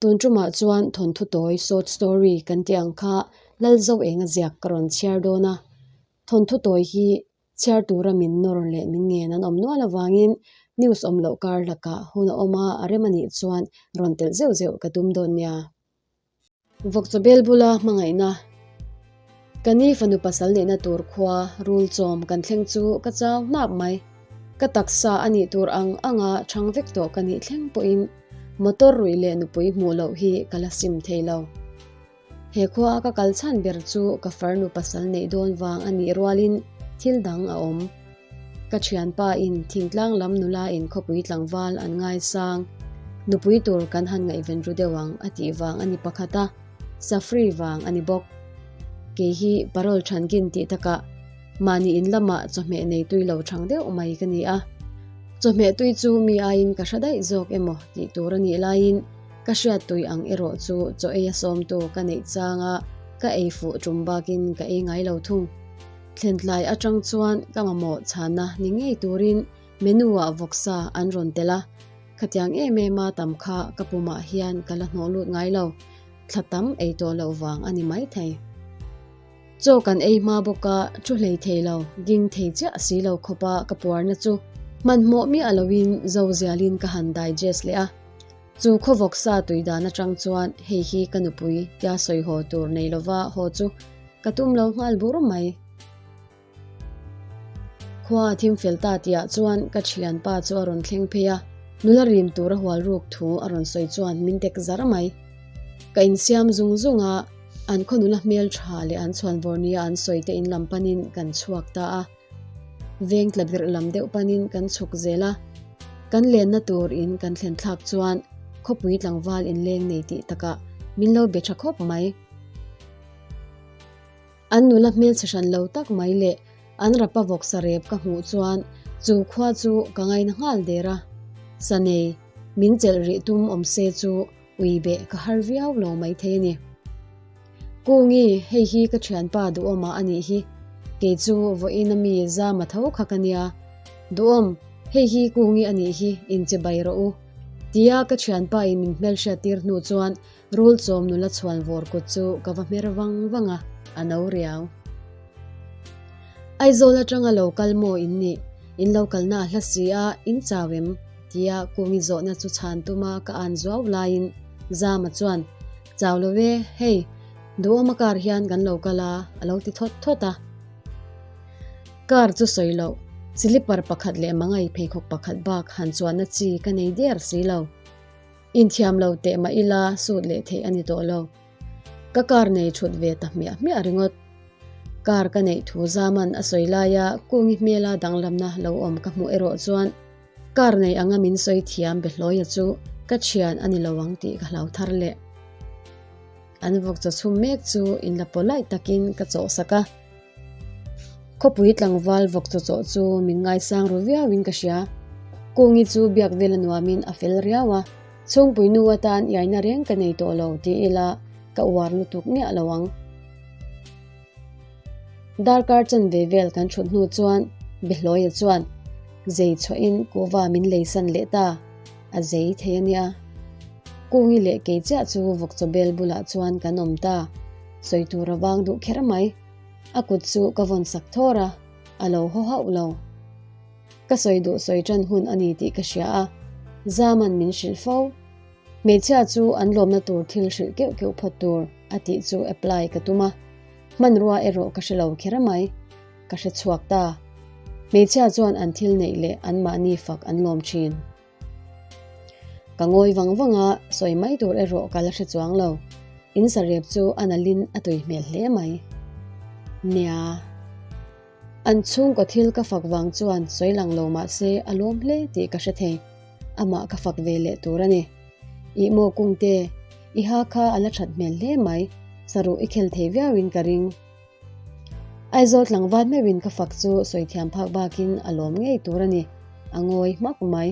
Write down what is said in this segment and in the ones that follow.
Tun tumah chuan thawnthu tawi, short story, kan tih ang kha Lalzoenga ziak ka rawn chhiar dawn a. Thawnthu tawi hi chhiar tura min nawr leh min ngen an awm nual avangin news awm loh kar lakah hun a awm a, a rem a nih chuan rawn telh zeuh zeuh ka tum dawn nia. Vawkchawbel bula hmangaihna Ka ni fanu pasal neihna tur khua rul chawm kan thleng chu ka chau hnap mai. Ka taksa a nih tur ang anga chhang vek tawh ka nih thleng pawhin motor ruih leh nupui hmuh loh hi ka la sim thei lo. He khua ka kal chhan ber chu ka farnu pasal neih dawn vang a nih rualin thil dang a awm. Ka thianpa in thingtlang lam nula in khawpui tlangval an ngaisang, nupui tur kan han ngaihven ru deuh ang a tih vang a ni pakhat a, Safri vang a ni bawk. Kei hi parole thankin tih takah mahni in lamah chawhmeh nei tui lo thang deuh mai ka ni a. Chawhmeh tui chu mi aiin ka hre daih zawk emaw tih tur a nih laiin ka hriat tui ang erawh chu chaw ei a sawmtu ka neih changa ka ei fuh tum bakin ka ei ngai lo thung. Thlentlai atang chuan ka mamawh chhana ni ngei turin menu-ah vawksa an rawn tel a, khatiang em em a tam kha ka pumah hian ka la hnawh lut ngai lo, thla tam ei tawh loh vang a ni maithei. Chaw kan ei hma bawk a, thu hlei thei lo, ding thei chiah si lo khawpa ka puarna chu hmanhmawh miah loin zo zialin ka han digest leh a. Chu khawvawksa tui dan atang chuan hei hi ka nupui tia sawi haw tur nei lova haw chu ka tum lo nghal bur mai. Khua a thim fel ta tihah chuan ka thianpa chu a rawn thleng phei a, nula rim tur a hual ruk thu a rawn sawi chuan min tek zar mai. Ka insiam zung zung a, an khaw nula hmel tha leh an chhuanvawr nia an sawi te in lam panin kan chhuak ta a. Veng tla birh lam deuh panin kan chhuk zel a, kan lenna tur in kan thlen thlak chuan khawpui tlangval inleng nei tih takah min lo be tha khawp mai. An nula hmelchhe hran lo tak mai leh an rapa vawksa rep ka hmuh chuan chu khua chu ka ngaina nghal der a, Sanei, min chelh rih tum awm se chu ui beh ka har viau lo maithei a ni. Kungi, hei hi ka thianpa Duhawma a nih hi. Kei chu vawiin a mi Zama tho kha ka nia. Duhawm, hei hi Kungi a nih hi, inche bai rawh u. Tia ka thianpa in min hmelhriat tir hnu chuan rul chawm nula chhuan vawr kut chu ka va hmer vang vang a, a no riau. Aizawl atanga lo kal maw in nih? In lo kalna a hla si a, in chau em? Tia Kungi zawhna chu chhan tuma ka an zuau laiin Zama chuan, Chau lo e, hei, duhawma car hian kan lo kal a, a lo ti thawt thawt a. Car chu sawi loh, slipper pakhat leh mangai pheikhawk pakhat bak han chuanna chi ka nei der si lo. Inthiam lo teh mah ila sut leh theih a ni tawh lo. Ka car nei thut ve ta hmiah hmiah ringawt. Car ka neih thu Zaman a sawi laia Kungi hmela danglamna lo awm ka hmuh erawh chuan Car nei anga min sawi thiam Behlawia chu ka thian a ni lo ang tih ka hlau thar leh. An vawk chaw chhum mek chu inla polite takin ka chawhsak a. Khawpui tlangval vawk chaw chawh chu min ngaisang ru viauin ka hria. Kungi chu biak vel a nuamin a fel riau a, chhungpui nu atan iaina reng ka nei tawh lo ti ila ka uar lutuk miah lo ang. Darkar chanve vel kan thut hnu chuan Behlawia chuan zei chhuahin kuhva min leisan leh ta, a zei thei a nia. Kungi leh kei chiah chu vawkchaw bel bulah chuan kan awm ta, sawi tur a vang duh kher mai. A kut chu ka vawn sak thawr a, a lo haw hauh lo. Ka sawi duh sawi tan hun a ni tih ka hria a, Zaman min hrilh fo. Hmeichhia chu an lawmna tur thil hrilh keuh keuh phawt tur a tih chu apply ka tum a, hmanrua erawh ka hre lo kher mai. Ka hre chhuak ta. Hmeichhia chuan an thil neih leh anmahni fak an lawm thin. Ka ngawi vang vang a, sawi mai tur erawh ka la hre chuang lo. In sarep chu a nalhin a tui hmel hle mai. Nia. An chhungkaw thil ka fak vang chuan sawi lang lo mah se a lawm hle tih ka hre thei. Amah ka fak ve leh tur a ni. Ih maw Kungte, i ha kha a la that hmel hle mai, saruh i khel thei viauin ka ring. Aizawl tlangval meuhin ka fak chu sawi thiam phak bakin a lawm ngei tur a ni, a ngawi hmak mai.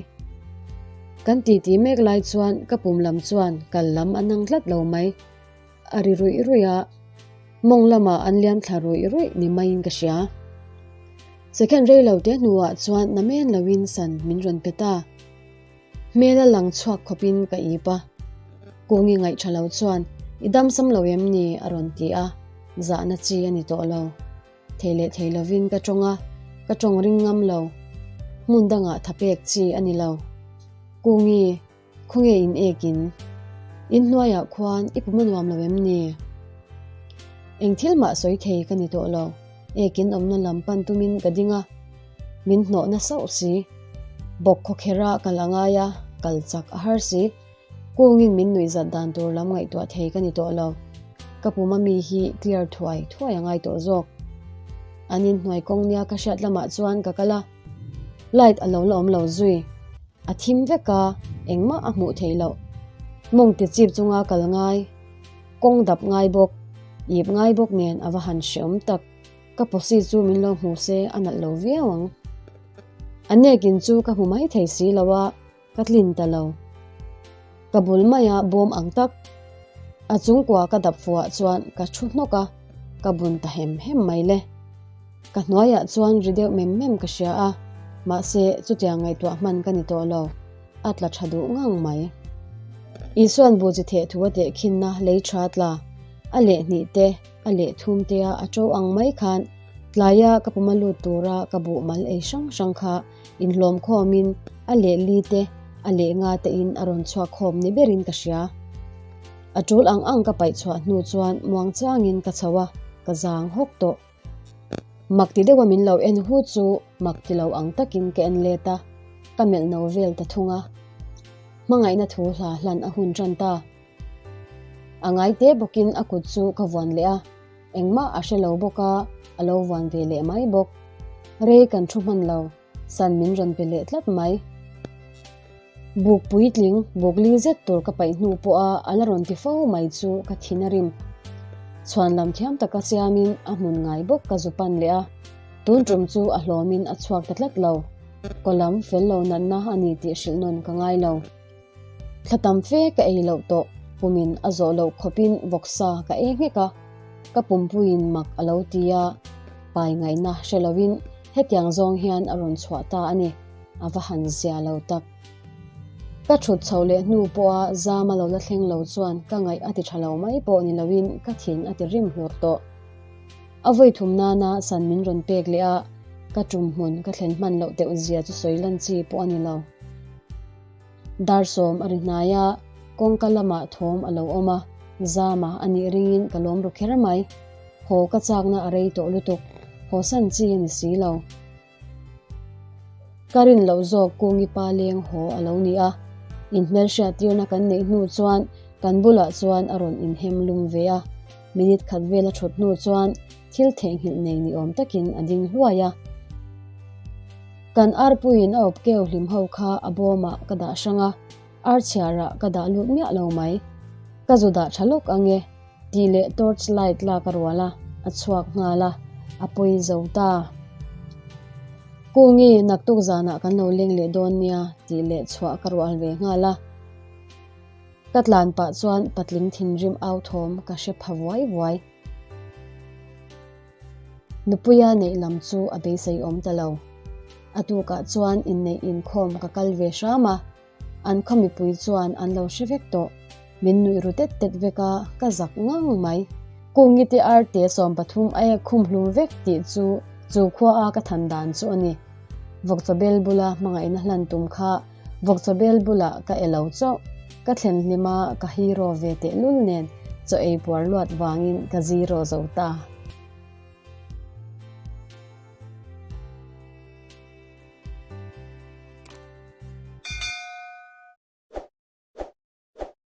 Kan titi mek lai chuan ka pum lam chuan kal lam a nang tlat lo mai. A ri ruih ruih a, mawng lamah an liam thla ruih ruih ni maiin ka hria. Second rei lo te hnuah chuan na men loin san min rawn pe ta. Hmel a lang chhuak khawpin ka ip a. Kungi ngaih tha lo chuan, I dam sam lo em ni? a rawn ti a, zahna chi a ni tawh lo. Thei leh thei lovin ka tawng a, ka tawng ring ngam lo. Hmun dangah tha pek chi a ni lo. Kungi, khawnge in ek in? In hnuaiah khuan i pum a nuam lo em ni? Eng thil mah sawi thei ka ni tawh lo. Ek in awmna lam pan tumin ka ding a, min hnawh na sauh si. Bawk khawkherh a kal a ngai a, kal chak a har si. Kungin min nuih zat dan tur lam ngaihtuah thei ka ni tawh lo. Ka pum a mi hi clear thuai thuai a ngai tawh zawk. An inhnuai kawng nia ka hriat lamah chuan ka kal a, light a lo la awm lo zui. A thim vek a, engmah a hmuh theih loh. Mawng ti chip chunga kal ngai, kawng dap ngai bawk, ip ngai bawk nen a va han hreawm tak. Ka posi chu min lo hmu se a nalh lo viau ang. A nekin chu ka hmu mai thei si lo a. Ka tlin ta lo. Ka bul maia bawm ang tak. A chungkua ka dap fuhah chuan ka thu hnawk a, ka bun ta hem hem mai le. Ka hnuaiah chuan ri deuh mem mem ka hria a, mahse chutiang ngaihtuah hman ka ni tawh lo, a tla tha duh ngang mai. Isuan bu chi theh thu a tehkhinna lei tha tla, a leh hnih te, a leh thum tea a to ang mai khan tlaia ka puma lut tura ka buh mal ei hrang hrang kha Inhlawm khawmin a leh li te, a leh nga te in a rawn chhuak khawm ni berin ka hria. A tul ang ang ka paih chhuah hnu chuan muang changin ka chho a, ka zang hawk tawh. Mak ti deuha min lo en hu chu mak ti lo ang takin ka en let a, ka melh no vel ta thung a. Hmangaihna thu hla hlan a hun tan ta. A ngai te bawkin a kut chu ka vuan leh a. Engmah a hre lo bawk a, a lo vuan ve leh mai bawk. Rei kan thu hman lo, san min rawn pe leh tlat mai. Buk puitling, buk li zet tur ka paih hnu pawha a la rawn ti fo mai chu ka thin a rim. Chhuan lam thiam taka siamin a hmun ngai bawk ka zu pan leh a, tun tum chu a hlawmin a chhuak ta tlat lo. Kaw lam fel lo natna a ni tih hrilh nawn ka ngai lo. Thla tam fe ka ei loh tawh, pumin a zawh loh khawpin vawksa ka ei nghek a, ka pumpuiin mak a lo ti a, pai ngaihna hre loin hetiang zawng hian a rawn chhuah ta a ni, a va han zia lo tak. Ka thut chhoh leh hnu pawha zam a lo la thleng lo chuan ka ngaih a ti tha lo mai pawh ni loin ka thin a ti rim hlur tawh. A vawi thum nana san min rawn pek leh a, ka tum hmun ka thlen hman loh deuh zia chu sawi lan chi pawh a ni lo. Dar sawm a ri hnai a, kawngka lamah thawm a lo awm a, Zama a nih ringin ka lawm ru kher mai. Haw ka chakna a rei tawh lutuk, haw san chi a ni si lo. Ka rin loh zawk Kungi pa leng haw a lo ni a, inhmelhriat tirna kan neih hnu chuan kan bulah chuan a rawn inhem lum ve a, minute khat vel a thut hnu chuan thil theihnghilh nei ni awm takin a ding hluai a. Kan arpuiin a awp keu hlim ho kha a bawmah ka dah hrang a, ar chhiarah ka dah lut miah lo mai. Ka zu dah tha lawk ang e, tih leh torch light lak a rual a, a chhuak nghal a, a pawi zo ta. Kungi, naktuk zanah kan lo leng leh dawn nia, tih leh chhuah ka rual ve nghal a. Ka tlan pah chuan patling thinrim au thawm ka hre pha vuai vuai. Nupuia neih lam chu a beisei awm ta lo. A tukah chuan inneih inkhawm ka kal ve hram a, an khaw mipui chuan an lo hre vek tawh. Min nuih ru tet tet vek a, ka zak ngang mai. Kungite arte 13 a ek khum hlum vek tih chu chu khua a ka than dan chu a ni. Vawkchawbel bula hmangaihna hlan tum kha Vawkchawbel bulah ka e lo chauh. Ka thlen hlim a, ka hero ve tehlul nen chaw ei puar luat vangin ka zero zo ta.